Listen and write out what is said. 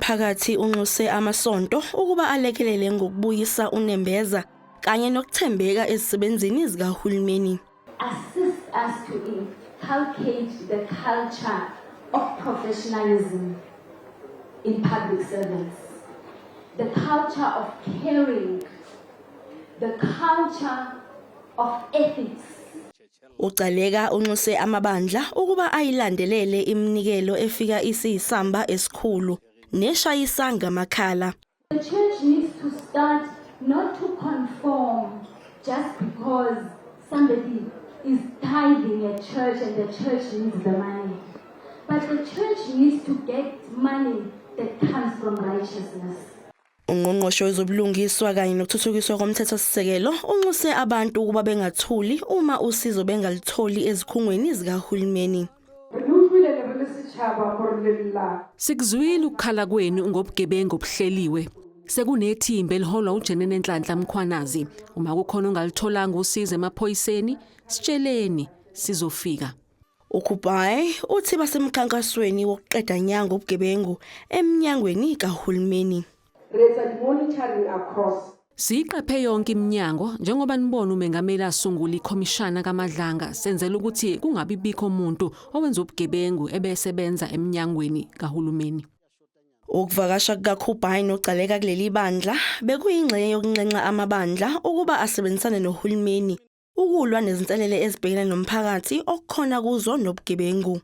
Umphakathi unxuse amasonto ukuba alekelele ngokubuyisa unembeza kanye nokuthembeka ezisebenzini zikahulumeni. Assist us to inculcate the culture of professionalism in public servants, the culture of caring, the culture of ethics. UGcaleka unxuse amabandla ukuba ayilandelele iminikelo efika isiyisamba esikhulu neshayisa ngamakhala. The church needs to start not to conform just because somebody is tithing at church and the church needs the money. But the church needs to get money that comes from righteousness. Ungqongqoshe wezobulungiswa kanye nokuthuthukiswa komthethosisekelo unxuse abantu ukuba bengathuli uma usizo bengalutholi ezikhungweni zikahulumeni. Re utlwile le re le setšhaba gore le lla. Sikuzwile ukukhala kwenu ngobugebengu obuhleliwe. Sekunethimba eliholwa uJenene Nhlanhla Mkhwanazi. Uma kukhona ongalitholanga usizo emaphoyiseni, sitsheleni, sizofika. UKubayi uthi basemkhankasweni wokuqeda nya ngobugebengu eminyangweni kahulumeni. Re etsa di-monitoring across. Siqaphe yonke iminyango njengoba nibona umengameli asungula ikhomishana kaMadlanga, senzela ukuthi kungabi bikho umuntu owenza ubugebengu ebesebenza eminyangweni kahulumeni. Ukuvakasha kukaKubayi noGcaleka kuleli bandla bekuyingxenye yokunxenxa amabandla ukuba asebenzisane nohulumeni ukulwa nezinselele ezibhekene nomphakathi okukhona kuzo nobugebengu.